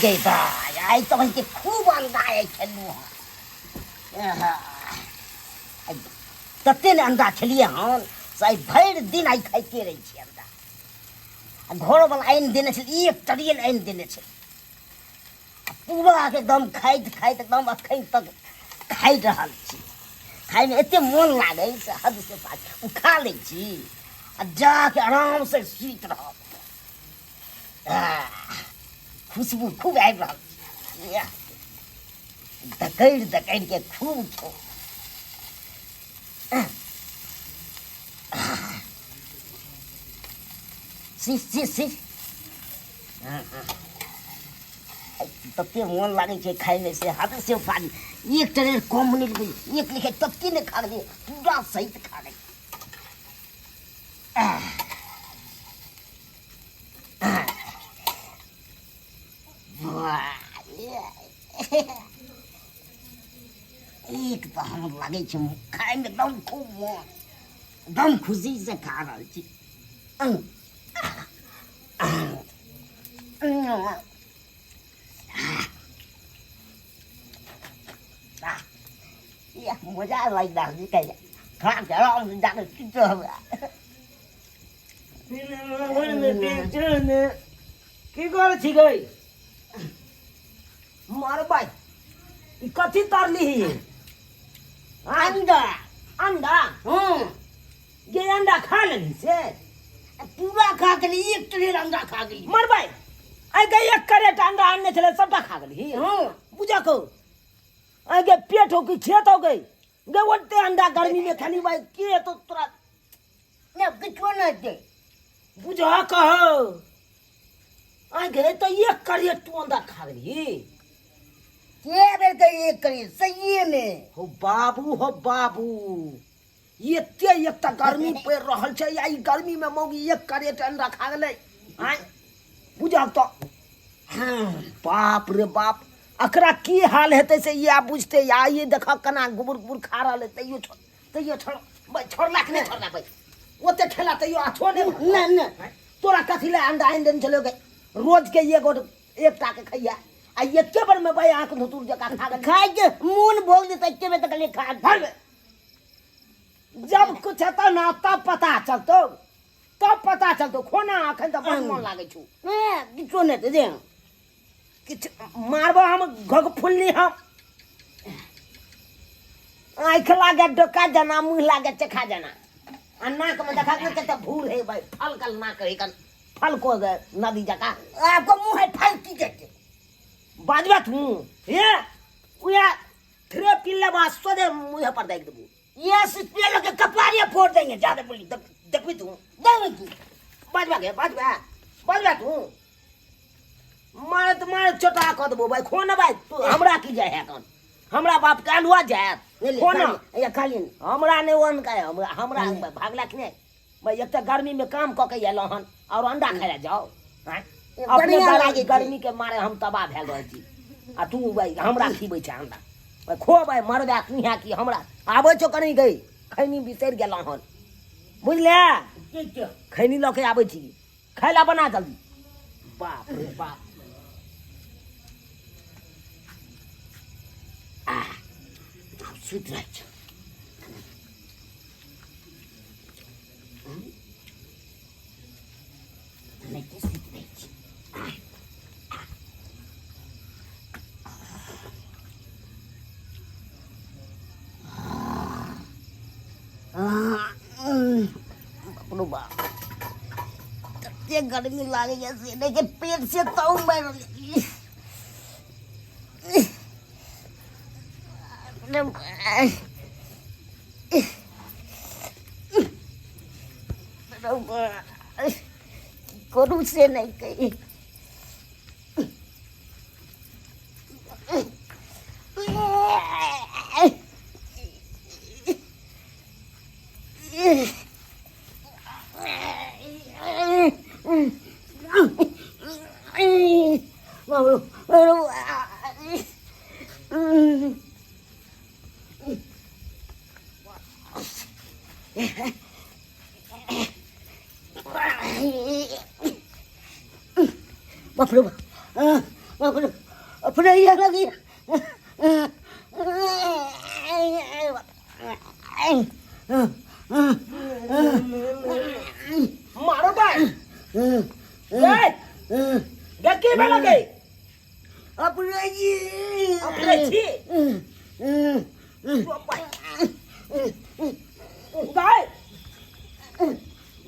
गे भाइ, आइ तऽ अहाँके खूब अंडा आइ खेलहुँ हँ। आइ तते ने अंडा खेलियै हन से आइ भरि दिन आइ खाइते रहै छी अंडा। आ घरवला आनि देने छल, एक टरियल आनि देने छल, पूरा एकदम खाइत खाइत एकदम अखन तक खाइ रहल छी। खाइमे एते मोन लागै से हद से पार। ओ खा लै छी आ जाके आरामसँ सुति रहब। खुशबू खूब आबि रहल छै, दकड़ि दकड़ि के खूब छौ। सी सी सी, तते मोन लागै छै खाइमे से हद से पानी। एक ट्रेन कम नहि लेबै, एक लिखे तते नहि खा गेलियै, पूरा सहित खा गेलियै। एक तऽ हम लागै छै खायमे एकदम खूब मोन, एकदम खुशीसँ खा रहल छी। मजा लागि रहल छै खाइमे। खा के आरामसँ जाके सुति रहबै। की करै छी गई मारबै? ई कथी तरली ही? अंडा। अंडा? हूँ। जे अंडा खा लेली से? पूरा खा गेली, एक ट्रे अंडा खा गेली। मरबै आइ गे, एक करेट अंडा आनने छलै, सबटा खा गेली? हूँ। बुझा कहो आइ गे, पेट हो कि खेत हो गई गे? ओते अंडा गर्मी में खाली भाई के तो तोरा ने किछो नहि छै। बुझा कहो आइ गे, तो एक करेट तू अंडा खा गेली? के बेर के एक करेट सहिए में। हो बाबू, हो बाबू, एते एक तऽ गर्मी पड़ि रहल छै आ ई गर्मी में मौगी एक करेट अंडा खा गेलै। आँय बुझल तऽ बाप रे बाप, एकरा की हाल हेतै से इएह बुझतै। आ ई देख केना गुबुर गुबुर खा रहल है, तैयो छोड़, तैयो छोड़ भाइ, छोड़लक नहि, छोड़लक भाइ, ओते खेला तैयो आ छोड़ नहि। नहि नहि। तोरा कथी लए अंडा आनि देने छलौ गे? रोज के एगो एकटा के खैया आ एके बेर में भाइ आँख धुतुर जकाँ खा गेल। खाइके मोन भऽ गेलै तऽ एके बेर तऽ कहलियै खा। भर जब कुछ हेतौ ना तब पता चलतौ, तब पता चलतौ। खोना अखन तऽ बड़ मन लागै छौ। किछो नहि हेतै दे। किछु मारबो हम घग फुल्ली, हम आँखि लागे डोका जना, मुँह लागे चखा जना, आ नाकमे देखा के कते भूर है भाई, फल कल नाक है कन फल को नदी जका। आपको मुँह है फल की कहते बाजबा तू हे उया थ्रे पी लेबा सोझे मुँह पर देख देबू। ये सिपिया लोग के कपारिया फोड़ देंगे ज्यादा बोली देखबी तू। देबे की? बाजबा के बाजबा, बाजबा तू, मारत मारत चोटा कऽ देबो भाई। खो ना भाई तू, हमरा की जाय है कन? हमरा बाप के आलुआ जायत। खो ना। या खाली हमरा नहि ओहन का, हमरा हमरा भागला कि नहि भाई? एक तऽ गर्मी में काम कऽ के एलहुँ हन और अंडा खाय लए जाओ? आँय? अपने बढ़िआँ लागै छै। गर्मी के मारे हम तबाह भेल रहै छी आ तू भाई हमरा खिबै छै अंडा। भाई खो भाई, मरबा तू यहाँ की हमरा आबै छौ कनी गई। खैनी बिसरि गेलहुँ हन, बुझले? ठीक छै। खैनी लऽ के आबै छी, खाय ला बना जल्दी। बाप रे बाप। आब सुति रहै छै। नहि तऽ सुति रहै छी। बाप रे बाप, तते गर्मी लागैया से नहि के पेट से तौ मारि रहल। करू से नहि कही। बाप रे बाप। अपने अपने ये लगी। मारो बाय गए गे की भेल गे? अपने जी। अपने छी गाय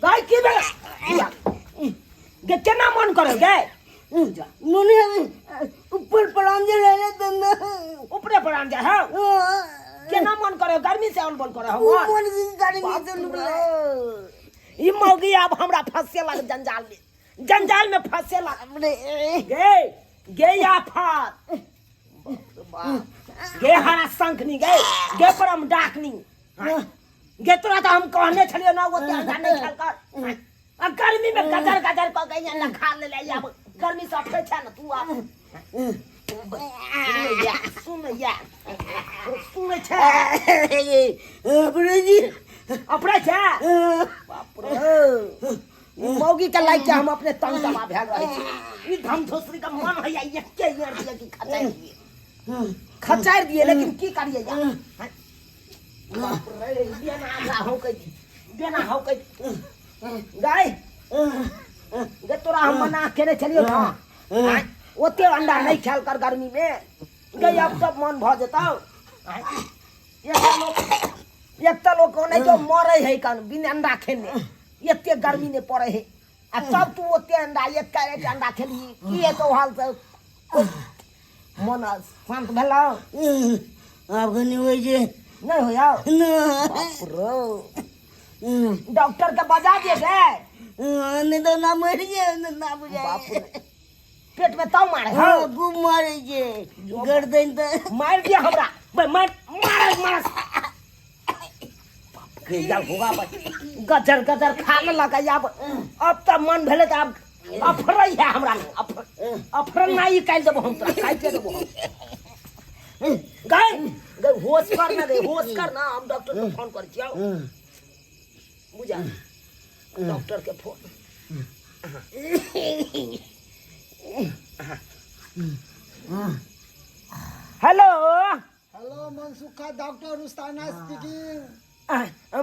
गाय की भेल गे? केना मन करे गे? मने ऊपर पड़ान जे रहे त न ऊपरे पड़ान जे है केना मन करे? गर्मी से अनबन करे हम मन गर्मी से ई मौगी आब हमरा फंसे लग जंजाल में, जंजाल में फंसे लग गे गे आफत गे हरा शंखनी गे गे परम डाकनी गे। तोरा तऽ हम कहने छलियो ना ओते अंडा नहीं खाल कर। आ गर्मी में गजर गजर कऽ के अंडा खा ले ले। आब गर्मी से अफरे छै ने तू। आब सुन या सुनै छै अपने जी अपने छै। बाप रे, मौगी के लाइक के हम अपने तंग तबाह भेल रहै छी। ई धम धोसरी के मन होइया एके यार दिया कि खचारि दिए, खचारि दिए, लेकिन की करिए यार? बाप रे, बेना हमरा हौकै, बेना हौकै। गाय गे, तोरा हम मना केने छलियौ ना ओते अंडा नहीं खायल कर गर्मी में गे। अब सब मन भऽ जेतौ। एक तऽ लोक ओनाहितो मरै है कन बिन अंडा खेने, एते गर्मी नहि पड़ै है, आ तब तू ओते अंडा एक कैरेट अंडा खेलही, की हेतौ हाल? से मन शांत भेलौ? आब कनि होइ छै। नहि होया? बाप रे, डॉक्टर के बजा दिए गे। नहि तऽ ना मरि जाय ना बुझाय। बाप रे, पेट में ताव मारे? हाँ, खूब मारे छै गर्दन तऽ। मार दिया हमरा बे, मार मार मार के यार होगा बस। गजर गजर खा लेलक। आब अब तऽ मन भेलै तऽ आब अफरै है हमरा। अफरल ना ई काटि देबो हम, तोरा काटि देबो हम। गए गए, होश कर ना गए, होश कर ना। हम डॉक्टर के फोन करै छियौ, बुझा डॉक्टर के phone. Hello hello, Mansukha doctor Ustana speaking.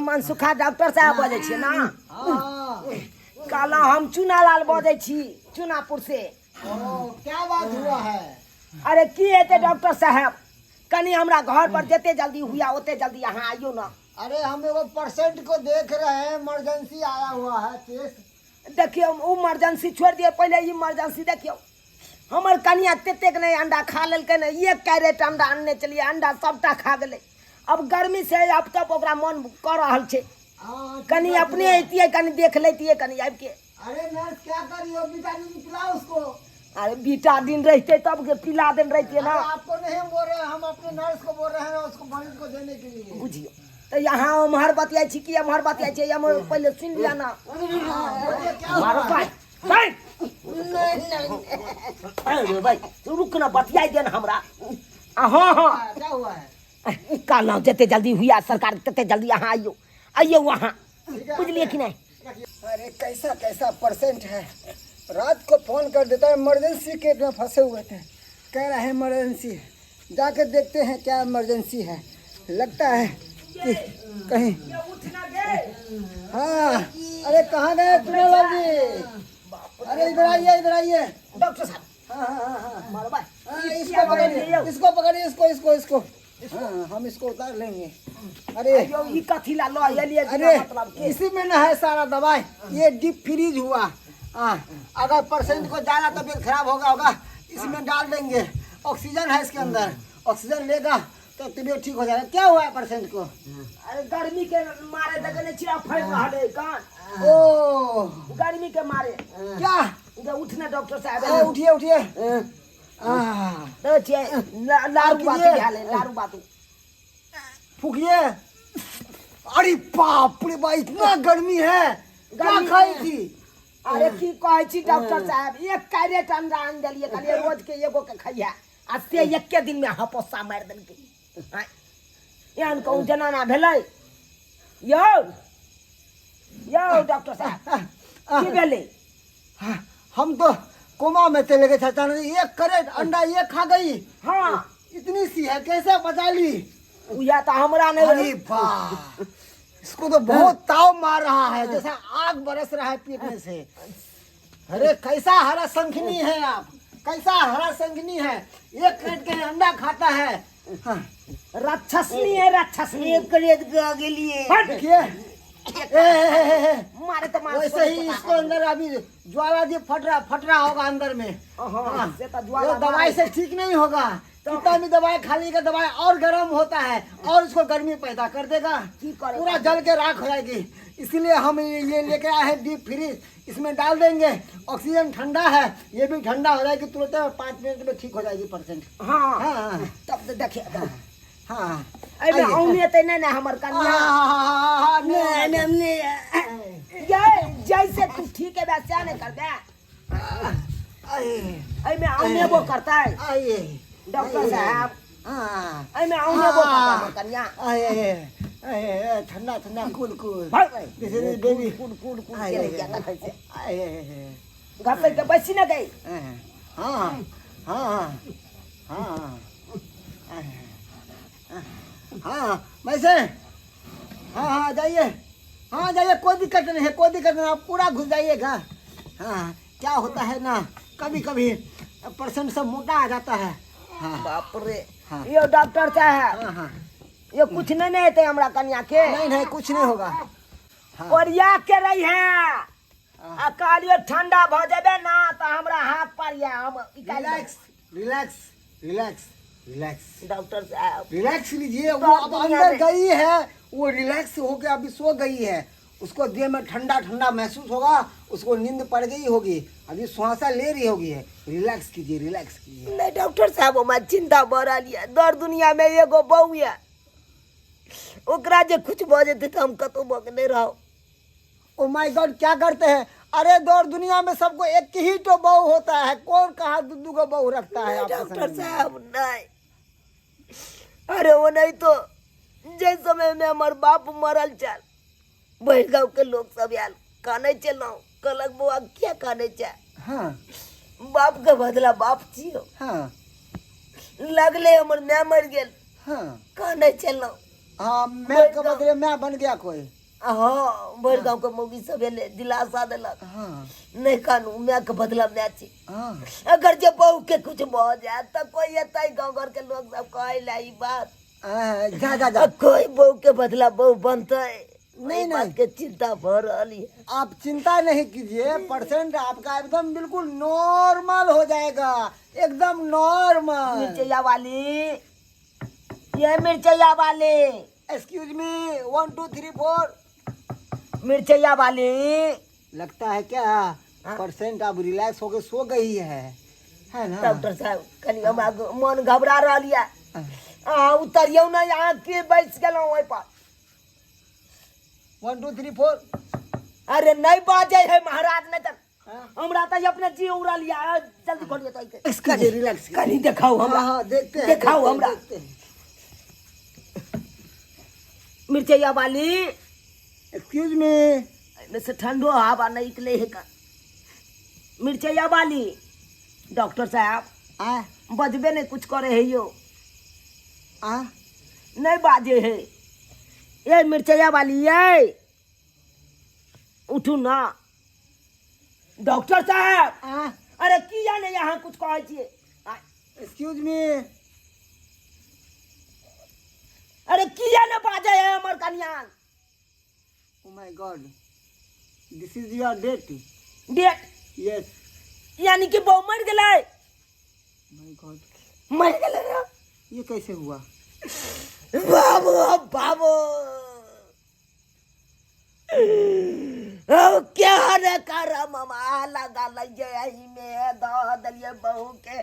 Mansukha doctor साहब बजै छियै ना? हाँ। कहलहुँ हम चुनालाल बजै छी चुनापुर से। ओ, क्या बात हुआ है? अरे की हेतै डॉक्टर साहब, कनि हमरा घर पर जते जल्दी हुआ ओते जल्दी अहाँ आइयो ना। अरे हम एगो पेशेंट को देख रहे हैं, इमरजेंसी आया हुआ है केस। देखियौ, ओ इमरजेंसी छोड़ि दियौ, पहिले इमरजेंसी देखियौ। हमर कनिया ततेक नहि अंडा खा लेलकै ने, एक कैरेट अंडा अनने छलियै, अंडा सबटा खा गेलै। अब गर्मी से अब तक ओकरा मन कऽ रहल छै। हाँ, ठीक कनि है, अपने ठीक है। अइतियै, कनि देख लैतियै कनि आबिके। अरे नर्स क्या करियो, विटामिन पिलाओ उसको। अरे बीटाडीन रहितै तब के पिला देन रहितियै ना। अरे आपको नहीं हम बोल रहे हैं, हम अपने नर्स को बोल रहे हैं उसको मरीज को देने के लिए। बुझियौ तऽ यहाँ ओम्हर बतियाइ छी कि एम्हर बतियाइ छी, एम्हर पहिले सुनि लिअ ना। हाँ, बोलिए क्या हुआ मारो है? भाइ भाइ, अरे भाइ रुक ना, बतियाइ दे ना हमरा। आ हाँ हाँ, क्या हुआ है? कहलहुँ जते जल्दी हुआ सरकार तते जल्दी अहाँ आइयौ, आइयौ अहाँ, ठीक है। बुझलियै कि नहि? अरे कैसा कैसा परसेंट है, रात को फोन कर देता है। इमरजेंसी केस में फंसे हुए थे, कह रहा है इमरजेंसी है। जाके देखते हैं क्या इमरजेंसी है। लगता है कि कहीं। हाँ, अरे कहाँ गए चुनालाल जी? अरे इधर आइए, इधर आइए। डॉक्टर साहब। हाँ हाँ हाँ हाँ। मारो भाइ। हाँ, इसको पकड़िए, इसको पकड़िए, इसको इसको इसको। हाँ, हम इसको उतार लेंगे। अरे यौ ई कथी ला लऽ एलियै बिना अरे मतलब के? इसी में ना है सारा दवाई, ये डीप फ्रीज हुआ। हाँ, अगर पेशेंट को ज़्यादा तबीयत खराब होगा होगा इसमें डाल देंगे। ऑक्सीजन है इसके अंदर, ऑक्सीजन लेगा तो तबीयत ठीक हो जाएगा। क्या हुआ है पेशेंट को? अरे गर्मी के मारे देखने छियै फैल रहल है कान। ओ गर्मी के मारे। क्या? गे उठ ना डॉक्टर साहब। अरे उठिए उठिए। देखै छियै लारू बातू कीजिए। भेल है, लारू बातू। फूकिए। अरे बाप रे बा, इतना गर्मी है, क्या गर्मी खाई है। थी? अरे की कहै छी डॉक्टर साहब, एक कैरेट अंडा आनि देलियै, कहलियै रोज के एगो के खइहे, आ से एके दिन में हपोसा मारि देलकै। आँय, एहन कहूँ जनाना भेलै? यौ यौ डॉक्टर साहब, की भेलै? हम तो कोमा में चले गए अचानक। एक करेट अंडा ये खा गई। हाँ। इतनी सी है, कैसे बचा ली? उया तो हमरा नहीं। अरे वाह, इसको तो बहुत ताव मार रहा है, जैसा आग बरस रहा है पेट में से। अरे कैसा हरा संखनी है आप, कैसा हरा संखनी है, एक क्रेट के अंडा खाता है। हाँ। राक्षसनी है, राक्षसनी। एक करेट ग गेलिए। देखिए, ए, ए, ए, ए, ए, मारे तो मार। वैसे ही इसको अंदर अभी ज्वाला जी फट रहा होगा अंदर में। हाँ, से तो ये ज्वाला। दवाई से ठीक नहीं होगा। कितना भी दवाई खा लीजिएगा, दवाई और गर्म होता है और इसको गर्मी पैदा कर देगा। की करे? पूरा जल के राख हो जाएगी। इसलिए हम ये लेके आए हैं डीप फ्रीज, इसमें डाल देंगे। ऑक्सीजन ठंडा है, ये भी ठंडा हो जाएगी तुरंत और 5 मिनट में ठीक हो जाएगी परसेंट। हाँ। हाँ। तब तो देखिए। हाँ। एहिमे आइए। औने ते नहीं ने हमर कन्या? हाँ, नहीं, नहीं नहीं। ये जैसे तू ठीक है वैसे नहीं कर दे। आइए। एहिमे औनेबो करता है? आइए। डॉक्टर साहब। हाँ। एहिमे औनेबो करता है हमर कन्या? आइए आइए, ठंडा ठंडा, कूल कूल। भाग गई। This is baby. कूद कूद कूद आइए। के रह गया कैसे? आइए। घसै के बैसी न गई। हाँ हाँ हाँ हाँ, वैसे हाँ हाँ, जाइए, हाँ जाइए, कोई दिक्कत नहीं है, कोई दिक्कत नहीं, आप पूरा घुस जाइएगा। हाँ, क्या होता है ना, कभी कभी परसेंट सब मोटा आ जाता है। हाँ। बाप रे। हाँ। यो डॉक्टर साहब। हाँ हाँ। ये कुछ नहीं नहीं हेतै हमरा कन्या के? नहीं नहीं, कुछ नहीं होगा। हाँ। और या के रही है आ कहलियो ठंडा भ जेबे ना तऽ हमरा हाथ पर या हम निकालि देबै। Relax relax relax relax. Doctor साहब। रिलैक्स लीजिए। वो तो अब दुनिया अंदर में- गई है, वो रिलैक्स होके अभी सो गई है। उसको देह में ठंडा ठंडा महसूस होगा, उसको नींद पड़ गई होगी, अभी सुहासा ले रही होगी है। रिलैक्स कीजिए, रिलैक्स कीजिए। नहीं डॉक्टर साहब, हमरा चिंता बढ़ल यऽ। दर दुनिया में एगो बहू यऽ, ओकरा जे कुछ भऽ जेतै तऽ हम कतहु भऽ के नहि रहब। ओ my God, क्या करते हैं? अरे दौर दुनिया में सबको एक ही तो बहू होता है, कौन कहाँ दू दू को बहू रखता है? नहीं आपके डॉक्टर संग में? साहब, नहीं। अरे वो नहीं तो जे समय में हमर बाप मरल छल, भरि गाँव के लोग सब आयल, कानै छलहुँ। कहलक, बौआ, किया कानै छै? बाप के बदला बाप छियौ। लगले हमर माय मरि गेल। कानै छलहुँ। हाँ, मैं के बदले मैं बन गया कोई। हाँ, भरि गाँव के मौगी सब एलै, दिलासा देलक, नहि कानू, माय के बदला माय छी। अगर जे बहू के कुछ भऽ जायत तऽ कोई एतै गाँव घर के लोग सब कहै ला ई बात? जा जा जा। आ कोई बहू के बदला बहू बनतै? नहीं, एहि बात नहीं। के चिंता भऽ रहल यऽ। आप चिंता नहीं कीजिए, परसेंट आपका एकदम बिल्कुल नॉर्मल हो जाएगा, एकदम नॉर्मल। मिर्चैया वाली, ये मिर्चैया वाली। Excuse me, 1 2 3 4। मिर्चैया वाली। लगता है क्या परसेंट अब रिलैक्स होके सो गई है ना? डॉक्टर साहब, कनि हमरा मन घबरा रहल यऽ। अहाँ उतरियौ ने, अहाँ के बैस गेलहुँ ओहि पर? 1 2 3 4। अरे नहीं बाजै है महाराज, नहीं तऽ हमरा तऽ अपने जी उड़ल यऽ। जल्दी खोलिए तऽ एक्सक्यूज, रिलैक्स। कनि देखाउ हमरा। हाँ हाँ, देखते हैं। देखाओ देखते हैं, हमरा। देखते हैं। मिर्चैया वाली। Excuse me. एहिमे से ठंडो हवा नहीं निकले है का। मिर्चैया वाली, डॉक्टर साहब। आ बजबे नहीं कुछ करे है यो। आ नहीं बाजे है। ये मिर्चैया वाली, ये उठू ना डॉक्टर साहब। आ अरे किया नहीं यहाँ कुछ कहै छियै? Excuse me. अरे किया नहीं बाजे है हमर कनिया? Oh my God, this is your date. Date? Yes. यानी कि बहू मर गेलै? My God. मर गेलै रे। ये कैसे हुआ? बाबू बाबू, अब क्या रे करम? हम लगा लइए, एही में दऽ देलियै बहू के,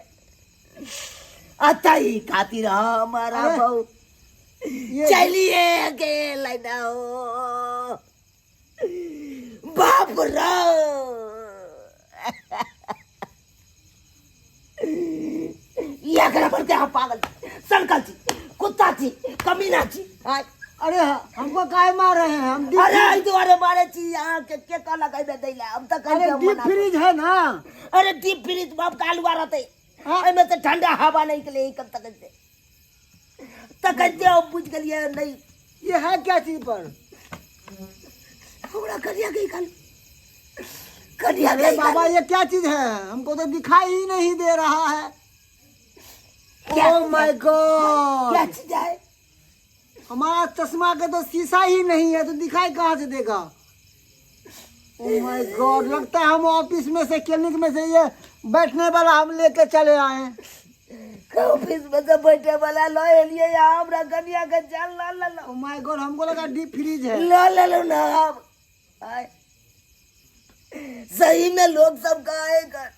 अतई खातिर हमारा अरे। बहू ये चलिए गेल ना हो। बाप रे, एकरा पर हम पागल छी, सनकल छी, कुत्ता छी, कमीना छी। आय। अरे हमको काय मार रहे हैं हम अरे एहि दुआरे मारे छी अहाँ के के कहलक एहिमे दै लए हम तऽ अरे कहलियै डीप मना करू। फ्रीज है ना। अरे डीप फ्रिज बाप का आलुआ रहतै। हाँ। एहिमे से ठंडा हवा नहीं निकले कब तक से तखन जे हम बुझि गेलियै नहीं। ये है क्या चीज पर? हमरा कनिया के कल कनिया अरे के बाबा ये क्या चीज है, हमको तो दिखाई ही नहीं दे रहा है। क्या- ओ my God, क्या चीज है? हमारा चश्मा के तो शीशा ही नहीं है तो दिखाई कहाँ से देगा। ओ my God, लगता है हम ऑफिस में से क्लिनिक में से ये बैठने वाला हम लेके चले आए हैं। ऑफिस में से बैठे वाला ल एलियै हमरा कनिया के जान ल ल ल। ओ my God, हमको लगा डीप फ्रीज है। ल ले लो ना हम। आय। सही में लोग सब कहे कर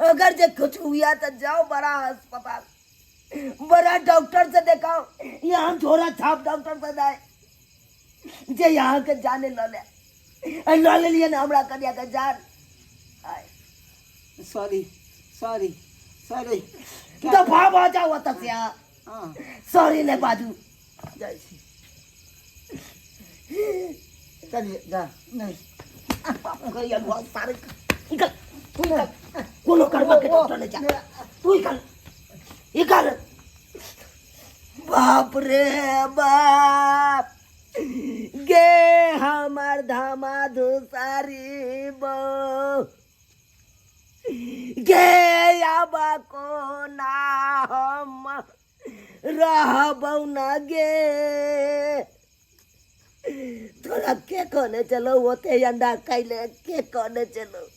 अगर जे कुछ हुआ तो जाओ बड़ा अस्पताल बड़ा डॉक्टर से देखाओ, यहाँ झोरा छाप डॉक्टर से जाए जे यहाँ के जाने ल ले। अरे ल ले लिए ना हमरा कनिया के जान। आय। Sorry sorry sorry. दफा भ जाओ ओतऽ से अहाँ। हाँ। सॉरी नहीं बाजू। जाइ छी। चलिए जा नहीं। बाप रे, ये बहुत सारे निकल, तू निकल। कोनो कर्म के डॉक्टर नहीं जा। तू निकल। निकल। बाप रे बाप, गे हमार धामा धुसारी बो गे आबा कोना हम रहबौ न गे। तोरा के कहने चलो ओते अंडा खाइले, के कहने चलो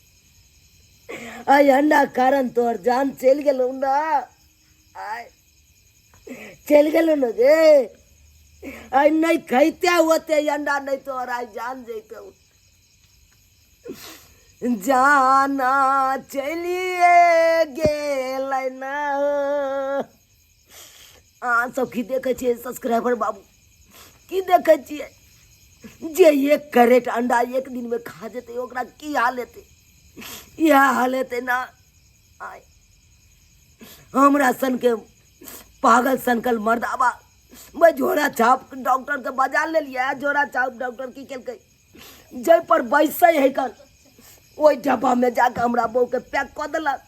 आई अंडा कारण तोहर जान चलि गेलौ ना, आय चलि गेलौ न गे। आई नहीं खैते ओते अंडा नहीं तोहर आई जान जैतौ। जाना चलिए गेलै ना। अहाँ सब की देखै छियै सब्सक्राइबर बाबू, की देखै छियै जे 1 कैरेट अंडा एक दिन में खा जेतै ओकरा की हाल हेतै? इएह हाल हेतै ना। आय हमरा सन के पागल सनकल मर्दाबा मैं झोरा छाप डॉक्टर के बजा लेलियै। झोरा छाप डॉक्टर की केलकै, जाहि पर बैसै है कन ओहि डब्बा में जाके हमरा बहू के पैक कऽ देलक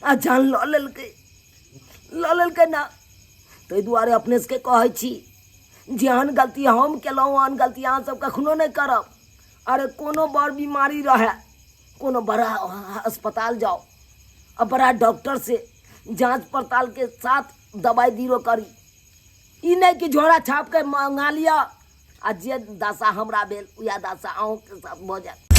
आ जान लऽ लेलकै, लऽ लेलकै ना। ताहि दुआरे अपने सबके कहै छी जे एहन गलती हम केलहुँ ओहन गलती अहाँ सब कखनो नहि करब। अरे कोनो बड़ बीमारी रहए कोनो बड़ा अस्पताल जाओ आ बड़ा डॉक्टर से जाँच पड़ताल के साथ दवाइ बीरो करी। ई नहि कि झोरा छाप के मंगा लिअ आ जे दशा हमरा भेल उएह दशा अहूँके साथ भऽ जायत।